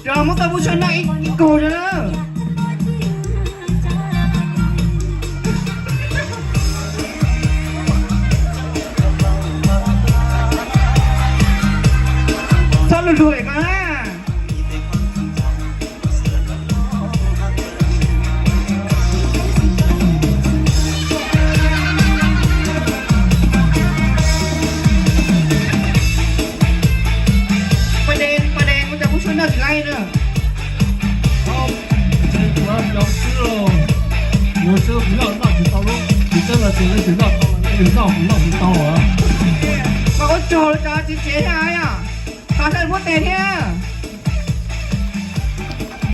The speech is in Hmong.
Cov muab tau muab tshuaj noj ib kaug rau na. Txhob luag luag ko na. Paj Dej, Paj Dej, muab cov muab tshuaj noj tsis laib na. Yus xwb kuv noj noj tsis tau lub, kuv twb los tias leej twg noj tau leej twg noj, kuv noj tsis tau. Mas ua tsaug rau cov tsev tsev thiab yom, thov sawv daws pub tes thiab.